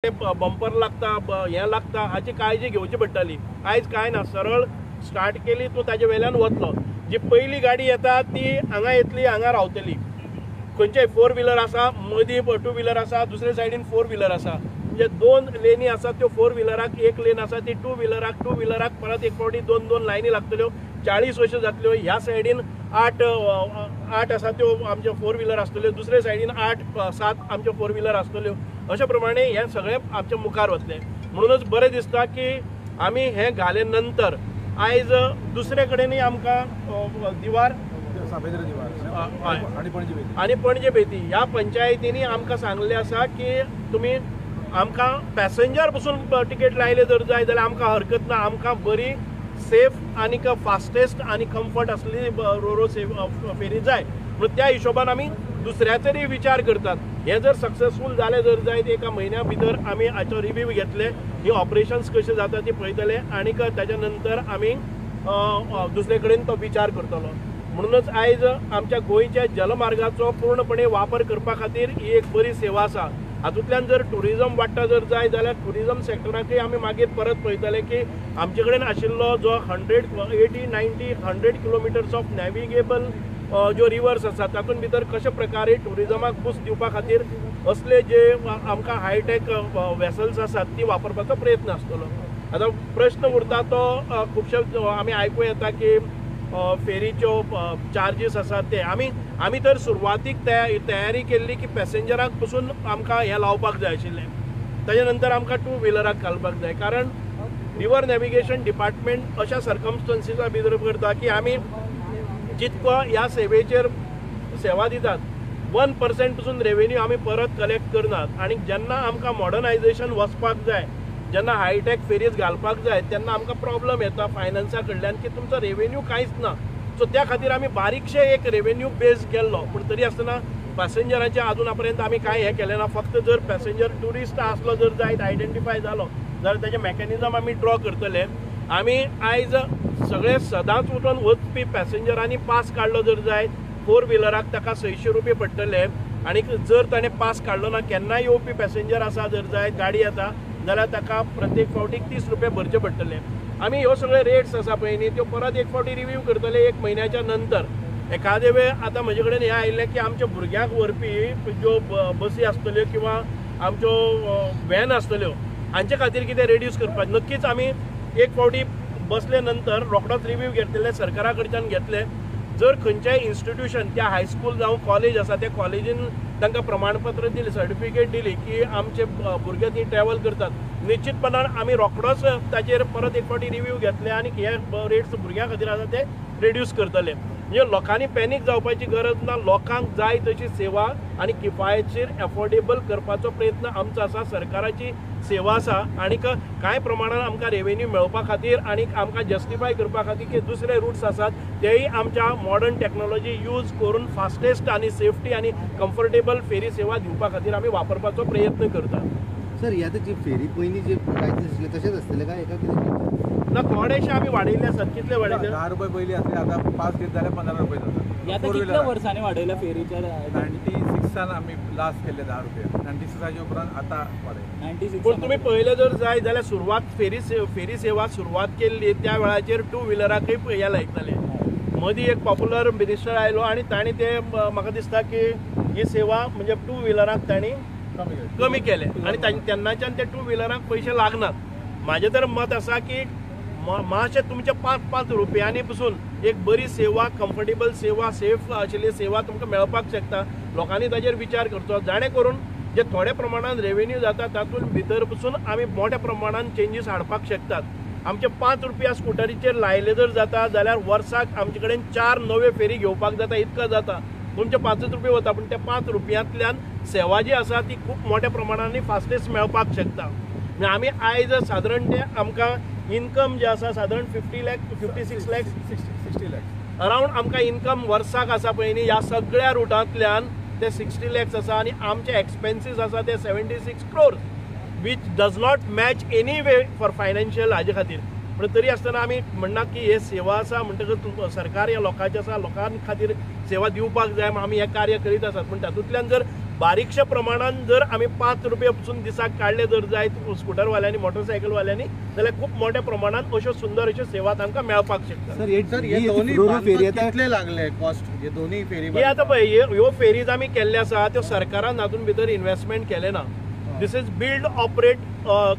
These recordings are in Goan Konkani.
बंपर लागता, हें लागता, हाची काळजी घेवची पडटाली. आयज कांय ना, सरळ स्टार्ट केली तूं ताजे वेल्यान वतलो. जी पयली गाडी येता ती हांगा येतली, हांगा रावतली. खंयचेय फोर व्हिलर आसा, मदीं टू व्हिलर आसा, दुसरे सायडीन फोर व्हिलर आसा, म्हणजे 2 लेनी आसात त्यो फोर व्हिलराक, एक लेन आसा ती टू व्हिलराक, टू व्हिलराक परत एक फावटी 2 2 लायनी लागतल्यो, 40 अश्यो जातल्यो. ह्या सायडीन 8 आसा त्यो आमच्यो फोर व्हिलर आसतल्यो, दुसरे सायडीन 8 7 आमच्यो फोर व्हिलर आसतल्यो. अशा प्रमाणे हें सगळें आमच्या मुखार वतलें. म्हणूनच बरें दिसता की आमी हें घाले नंतर आयज दुसरे कडेनूय आमकां दिवार आनी पणजे बेती ह्या पंचायतींनी आमकां सांगलें आसा की तुमी आमकां पॅसेंजर पसून तिकेट लायले जर जाय जाल्यार आमकां हरकत ना, आमकां बरी सेफ आनी फास्टेस्ट आनी कम्फर्ट असली रोरो फेरी जाय. म्हणून त्या हिशोबान आमी दुसऱ्याचेरय विचार करतात. हें जर सक्सेसफूल जालें जर जायत एका म्हयन्या भितर आमी हाचो रिव्यू घेतले, ही ऑपरेशन्स कशें जाता ती पळयतले आनी ताच्या नंतर आमी दुसरे कडेन तो विचार करतलो. म्हणूनच आयज आमच्या गोंयच्या जलमार्गाचो पूर्णपणे वापर करपा खातीर ही एक बरी सेवा आसा. हातूंतल्यान जर ट्युरिजम वाडटा जर जाय जाल्यार ट्युरिजम सेक्टराकय आमी मागीर परत पळयतले की आमचे कडेन आशिल्लो जो 180, 90, 100 किलोमिटर्स ऑफ नॅविगेबल ज्यो रिवर्स आसा तातूंत भितर कशे प्रकारे ट्युरिजमाक बूस्ट दिवपा खातीर असले जे आमकां हायटेक वेसल्स आसात ती वापरपाचो प्रयत्न आसतलो. आतां प्रश्न उरता तो खुबशे आमी आयकूं येता की फेरीच्यो चार्जीस आसात ते आमी तर सुरवातीक तयारी केल्ली की पॅसेंजरांक पसून आमकां हें लावपाक जाय आशिल्लें, ताजे नंतर आमकां टू व्हिलराक घालपाक जाय. कारण रिवर नॅविगेशन डिपार्टमेंट अशा सर्कमस्टन्सीसा भितर करता की आमी जितको ह्या सेवेचेर सेवा दितात 1% पसून रेवेन्यू आमी परत कलेक्ट करनात. आनी जेन्ना आमकां मॉडर्नायजेशन वचपाक जाय, जेन्ना हायटेक फेरीज घालपाक जाय तेन्ना आमकां प्रॉब्लम येता फायनान्सा कडल्यान की तुमचो रेवेन्यू कांयच ना. सो त्या खातीर आमी बारीकशे एक रेवेन्यू बेज केल्लो, पूण तरी आसतना पॅसेंजरांचे आजून पर्यंत आमी कांय हें केलें ना. फक्त जर पॅसेंजर ट्युरिस्ट आसलो जर जायत आयडेंटिफाय जालो जाल्यार तेजें मॅकॅनिजम आमी ड्रॉ करतले. आमी आयज सगळे सदांच उठून वचपी पॅसेंजरांनी पास काडलो जर जायत फोर व्हिलराक ताका 600 रुपये पडटले आनी जर ताणें पास काडलो ना, केन्नाय येवपी पॅसेंजर आसा जर जायत गाडी येता जाल्यार ताका प्रत्येक फावटीक 30 रुपये भरचे पडटले. आमी ह्यो सगळे रेट्स आसा पळय न्ही त्यो परत एक फावटी रिव्यू करतले एक म्हयन्याच्या नंतर. एखादे वेळ आतां म्हजे कडेन हें आयिल्लें की आमच्या भुरग्यांक व्हरपी ज्यो बसी आसतल्यो किंवा आमच्यो व्हॅन आसतल्यो हांचे खातीर कितें रेड्यूस करपाक नक्कीच आमी एक फावटी बसले नंतर रोखडोच रिव्यू घेतले, सरकारा कडच्यान घेतले. जर खंयच्याय इन्स्टिट्यूशन त्या हायस्कूल जावं कॉलेज आसा त्या कॉलेजीन तांकां प्रमाणपत्र दिलें, सर्टिफिकेट दिली की आमचे भुरगे ती ट्रॅवल करतात, निश्चितपणान आमी रोखडोच ताचेर परत एक फावटी रिव्यू घेतले आनी हे रेट्स भुरग्यां खातीर आसा ते रेड्यूस करतले. म्हणजे लोकांनी पॅनीक जावपाची गरज ना, लोकांक जाय तशी सेवा आनी किफायतशीर एफोर्डेबल करपाचो प्रयत्न आमचो आसा, सरकाराची सेवा आसा. आनी कांय प्रमाणान आमकां रेवेन्यू मेळोवपा खातीर आनी आमकां जस्टिफाय करपा खातीर की दुसरे रुट्स आसात तेय आमच्या मॉडर्न टॅक्नोलॉजी यूज करून फास्टेस्ट आनी सेफ्टी आनी कम्फर्टेबल फेरी सेवा दिवपा खातीर आमी वापरपाचो प्रयत्न करतात. सर, ही आतां जी फेरी पयलीं जे प्रायसीस आसले तशेंच आसतले काय एका कितें ना? थोडेशे आमी वाडयल्ले आसात. कितले वाडयले? 10 रुपये पयलीं आसले, आतां 5 घेत जाल्यार 15 रुपये जाता. आतां कितल्या वर्सांनी वाडयल्या फेरीच्या? 96 आमी लास्ट केल्ले 10 रुपये, 96 उपरांत आतां वाडयले 96. पूण तुमी पळयलें जर जाय जाल्यार सुरवात फेरी सेवा सुरवात केल्ली त्या वेळाचेर टू व्हिलराकय हें लायताले. मदीं एक पॉप्युलर मिनिस्टर आयलो आनी ताणें ते म्हाका दिसता की ही सेवा म्हणजे टू व्हिलराक तांणी कमी केले आनी तेन्नाच्यान ते टू व्हिलराक पयशे लागनात. म्हाजें तर मत आसा की मातशें तुमचे 5-5 रुपयांनी पसून एक बरी सेवा, कम्फर्टेबल सेवा, सेफ आशिल्ली सेवा तुमकां मेळपाक शकता. लोकांनी ताजेर विचार करचो, जाणें करून जे थोड्या प्रमाणान रेवेन्यू जाता तातूंत भितर पसून आमी मोठ्या प्रमाणान चेंजीस हाडपाक शकतात. आमचे 5 रुपया स्कुटरीचेर लायले जर जाता जाल्यार वर्साक आमचे कडेन 4 नवे फेरी घेवपाक जाता, इतको जाता. तुमचे 5 रुपये वता, पूण त्या 5 रुपयांतल्यान सेवा जी आसा ती खूब मोठ्या प्रमाणान फास्टेस्ट मेळपाक शकता. म्हणजे आमी आयज सादारण ते आमकां इनकम जे आसा सादारण 50 लाख, 56 लाख, 60 लाख अरावंड आमकां इनकम वर्साक आसा पळय न्ही ह्या सगळ्या रुटांतल्यान ते 60 लॅक्स आसा आनी आमचे एक्सपेन्सीस आसा ते 76 crores, which does not match any way for financial हाजे खातीर. पूण तरी आसतना आमी म्हणना की हे सेवा आसा म्हणटकच सरकार ह्या लोकांचें आसा, लोकां खातीर सेवा दिवपाक जाय, आमी हें कार्य करीत आसात. पूण तातूंतल्यान जर बारीकशा प्रमाणान जर आमी 5 रुपया पसून दिसाक काडले जर जायत स्कुटरवाल्यांनी, मोटरसायकलवाल्यांनी, जाल्यार खूब मोठ्या प्रमाणान अश्यो सुंदर अश्यो सेवा तांकां मेळपाक शकता. सर, हे कितले लागले कॉस्ट हे दोन्ही फेरी? हे आतां पळय, ह्यो फेरीज आमी केल्ले आसा त्यो सरकारान हातून भितर इन्वेस्टमेंट केलें ना. This is build operate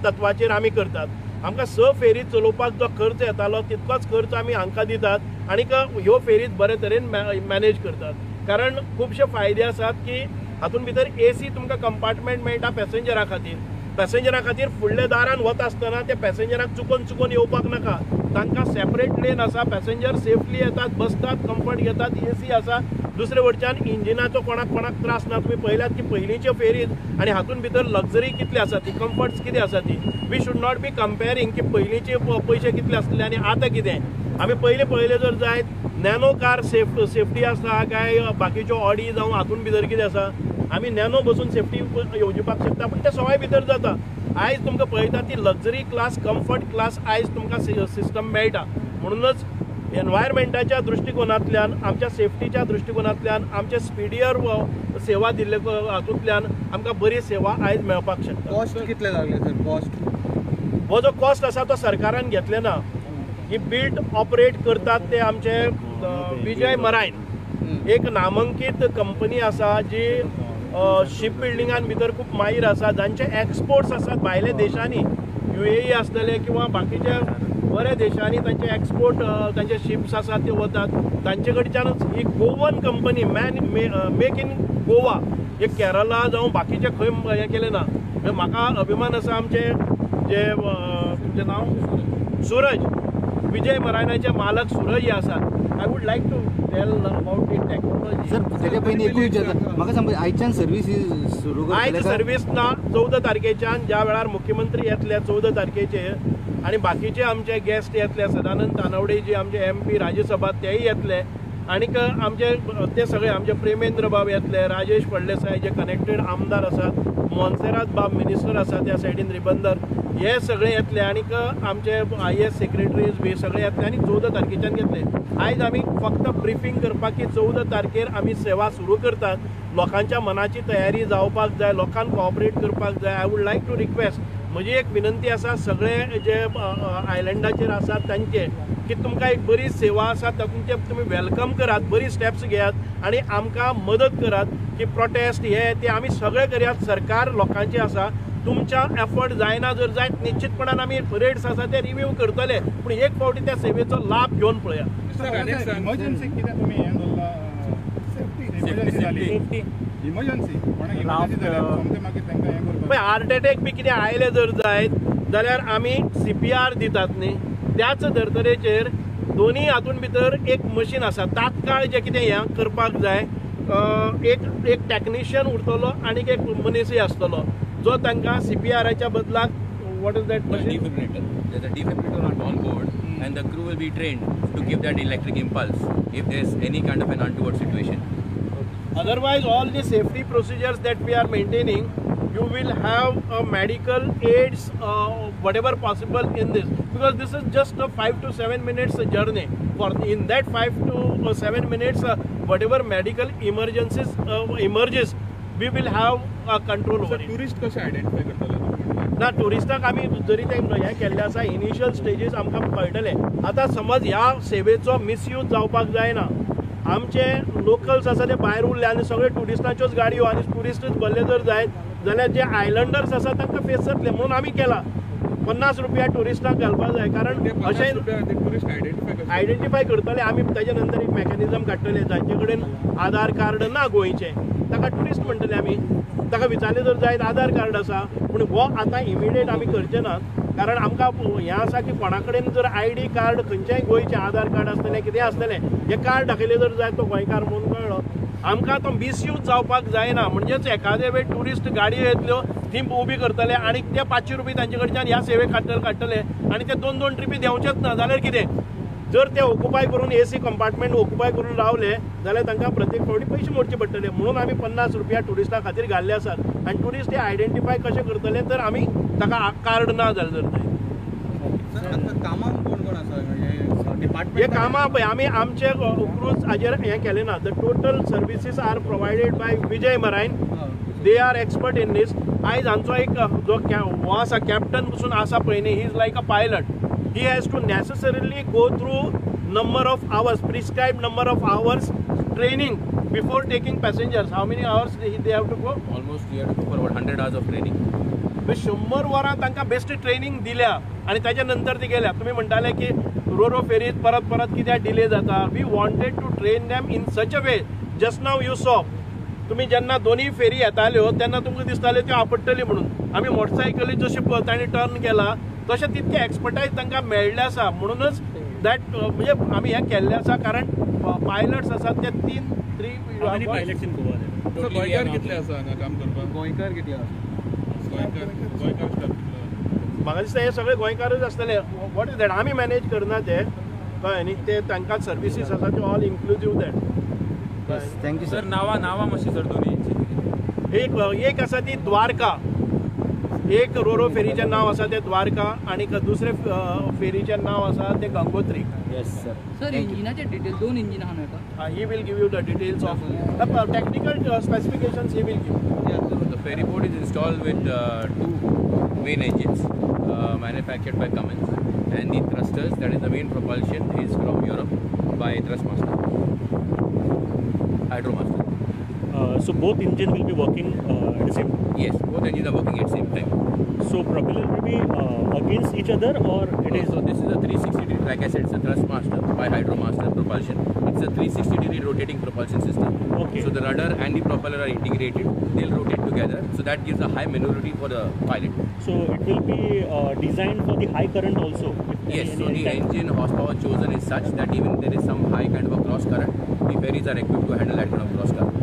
तत्वाचेर आमी करतात. आमकां 6 फेरी चलोवपाक जो खर्च येतालो तितकोच खर्च आमी हांकां दितात आनीक ह्यो फेरीज बरे तरेन मॅनेज करतात. कारण खुबशे फायदे आसात की हातून भितर एसी तुमकां कंपार्टमेंट मेळटा पॅसेंजरा खातीर. पॅसेंजरा खातीर फुडल्या दारान वता आसतना ते पॅसेंजराक चुकोन चुकोन येवपाक नाका, तांकां सेपरेट लेन आसा, पॅसेंजर सेफली येतात, बसतात, कम्फर्ट घेतात, एसी आसा. दुसरे वटच्यान इंजिनाचो कोणाक कोणाक त्रास ना. तुमी पळयल्यात की पयलींच्यो फेरीज आनी हातून भितर लक्झरी कितली आसा ती, कम्फर्ट्स कितें आसा ती. We should not be comparing की पयलींचे पयशे कितले आसले आनी आतां कितें. आमी पयलीं पळयलें जर जायत नॅनो कार सेफ्टी आसा काय बाकीच्यो ऑडी जावं हातून भितर कितें आसा, आमी नॅनो बसून सेफ्टी येवजुपाक शकता, पूण तें सवाय भितर जाता. आयज तुमकां पळयता ती लक्झरी क्लास, कम्फर्ट क्लास आयज तुमकां सिस्टम मेळटा. म्हणूनच एनवायरमेंटाच्या दृश्टिकोनांतल्यान, आमच्या सेफ्टीच्या दृश्टिकोनांतल्यान, आमच्या स्पिडियर सेवा दिल्ले हातूंतल्यान आमकां बरी सेवा आयज मेळपाक शकता. कॉस्ट कितले लागले सर? कॉस्ट हो जो कॉस्ट आसा तो सरकारान घेतले ना. ही बिल्ड ऑपरेट करतात ते आमचे विजय मरायन एक नामांकीत कंपनी आसा जी शिप बिल्डिंगान भितर खूब माहीर आसा, जांचे एक्सपोर्ट्स आसात भायल्या देशांनी, UAE आसतले किंवा बाकीच्या बऱ्या देशांनी तांचे एक्सपोर्ट, तांचे शिप्स आसात ते वतात. तांचे कडच्यानच ही Goan company make in Goa, हे केरला जावं बाकीचे खंय हें केलें ना. म्हाका अभिमान आसा आमचे जे तुमचें नांव सूरज, विजय मरायनाचे मालक सूरज हे आसात. I would like to tell about the technology. Sir, तेच्या पयलीं एकूय विचारता, म्हाका सांग, आयच्यान सर्वीस सुरू करतले? आयज सर्वीस ना. 14 तारखेच्यान ज्या वेळार मुख्यमंत्री येतले 14 तारखेचेर आनी बाकीचे आमचे गेस्ट येतले, सदानंद तानावडे जी आमचे MP Rajya Sabha तेय येतले, आनीक आमचे ते सगळे आमचे प्रेमेंद्र बाब येतले, राजेश फळदेसाय जे कनेक्टेड आमदार आसात, मोन्सेरात बाब मिनिस्टर आसा त्या सायडीन रिबंदर, हे सगळे येतले आनीक आमचे IAS secretaries बी सगळे येतले आनी 14 तारखेच्यान घेतले. आयज आमी फक्त ब्रिफींग करपाक की 14 तारखेर आमी सेवा सुरू करतात. लोकांच्या मनाची तयारी जावपाक जाय, लोकांक कॉपरेट करपाक जाय. I would like to request, म्हजी एक विनंती आसा सगळे जे आयलंडाचेर आसात तांचे की तुमकां एक बरी सेवा आसा तातूंत तुमी welcome करात, बरी स्टेप्स घेयात आनी आमकां मदत करात की प्रोटेस्ट हे ते आमी सगळे करयात. सरकार लोकांचे आसा, तुमच्या एफर्ट जायना जर जायत निश्चितपणान आमी रेट्स आसा ते रिव्यू करतले, पूण एक फावटी त्या सेवेचो लाभ घेवन पळया. इमर्जन्सी कितें तुमी हें दवरला? इमर्जन्सी कोणाक इमर्जन्सी जाल्यार सोमतें मागीर तांकां हें करपाक. हार्ट एटॅक बी कितें आयलें जर जायत जाल्यार आमी CPR दितात न्ही, त्याच धर्तरेचेर दोनूय हातून भितर एक मशीन आसा, तात्काळ जें कितें हें करपाक जाय, एक टॅक्निशियन उरतलो आनी एक मनीसय आसतलो जो तांकां CPRच्या बदलाक what is that machine? Defibrillator. There's a defibrillator on board and the crew will be trained to give that electric impulse if there's any kind of an untoward situation. Otherwise, all the safety procedures that we are maintaining, you will have a medical aids, whatever possible in this, because this is just a 5 to 7 minutes journey. For in that 5 to 7 minutes, whatever medical emergencies emerges, we will have a control over it. Tourist कशें आयडेंटिफाय करतले? ना, ट्युरिस्टाक आमी जरी ते हें केल्लें आसा, इनिशियल स्टेजीस आमकां कळटलें. आतां समज ह्या सेवेचो मिसयूज जावपाक जायना. आमचे लोकल्स आसा ते भायर उरले आनी सगळे ट्युरिस्टांच्योच गाडयो आनी ट्युरिस्टूच भरले जर जायत जाल्यार जे आयलंडर्स आसा तांकां फेस जातले. म्हणून आमी केला 50 रुपया ट्युरिस्टांक घालपाक जाय, कारण अशें आयडेंटिफाय करतले आमी. ताजे नंतर एक मॅकॅनिजम काडटले, जांचे कडेन आधार कार्ड ना गोंयचें ताका ट्युरिस्ट म्हणटले आमी. ताका विचारलें जर जायत आधार कार्ड आसा, पूण हो आतां इमिडिएट आमी करचे ना, कारण आमकां हें आसा की कोणा कडेन जर ID card खंयचेय गोंयचें आधार कार्ड आसतलें कितें आसतलें, हें कार्ड दाखयलें जर जायत तो गोंयकार म्हणून कळ्ळो. आमकां तो मिसयूज जावपाक जायना. म्हणजेच एखादे वेळ ट्युरिस्ट गाडयो येतल्यो ती उबी करतले आनी ते 500 रुपया तांचे कडच्यान ह्या सेवेक काडटले आनी ते 2-2 ट्रिपी देंवचेच ना जाल्यार कितें? जर ते ऑक्युपाय करून AC compartment occupy करून रावले जाल्यार तांकां प्रत्येक फावटी पयशे मोडचे पडटले. म्हणून आमी 50 रुपया ट्युरिस्टां खातीर घाल्ले आसात. आनी ट्युरिस्ट हे आयडेंटिफाय कशें करतले तर आमी ताका कार्ड ना जालें जर जायत. कामाक कोण कोण आसा डिपार्टमेंट? हे कामां पळय आमी आमचे क्रूज हाजेर हें केलें ना. The total services are provided by Vijay Marine. They are expert in this. आयज हांचो एक जो हो आसा कॅप्टन पसून आसा पळय न्ही, he is like a pilot. He has to necessarily go through number of hours, prescribe number of hours training before taking passengers. How many hours they have to go? Almost you have to go for about 100 hours of training. 100 वरां तांकां बेस्ट ट्रेनिंग दिल्या आनी ताच्या नंतर ती गेल्या. तुमी म्हणटाले की रोरो फेरीत परत परत कित्याक डिले जाता. We wanted to train them in such a way. Just now you saw, तुमी जेन्ना दोनूय फेरी येताल्यो तेन्ना तुमकां दिसताल्यो त्यो आपडटली म्हणून. आमी मोटरसायकली जशें तांणी टर्न केला तशें तितकें एक्सपर्टायज तांकां मेळ्ळें आसा. म्हणूनच that म्हणजे आमी हें केल्लें आसा, कारण पायलट्स आसात ते 3 पायलट्स इन गोवा. गोंयकार कितले आसा हांगा काम करपाक? गोंयकार कितले आसा? गोंयकार स्टाफ कितलो? म्हाका दिसता हे सगळे गोंयकारच आसतले. What is that, आमी मॅनेज करना ते, कळ्ळें न्ही. ते तांकां सर्विसीस आसा त्यो all inclusive that. Thank you sir. नावां मातशी सर दोनी. एक आसा ती द्वारका, एक रोरो फेरीचें नांव आसा तें द्वारका, आनी दुसरे फेरीचें नांव आसा तें गंगोत्री. Yes sir. Sir इंजिनाचे डिटेल, 2 इंजिन आहा न्हू? He will give you the details of technical specifications. He will give. The ferry boat is installed with 2 main engines manufactured by Cummins, and the thrusters, that is the main propulsion, is from Europe by Thrustmaster, Hydromaster. So both engines will be working at the same time? Yes, both engines are working at the same time. So propeller will be against each other, or it is? So this is a 360 degree, like I said, it's a Thrustmaster by Hydromaster propulsion. It's a 360 degree rotating propulsion system. Okay. So the rudder and the propeller are integrated. They'll rotate together. So that gives a high maneuverability for the pilot. So it will be designed for the high current also? Yes, so the engine horsepower chosen is such that even there is some high kind of a cross current, the ferries are equipped to handle that kind of cross current.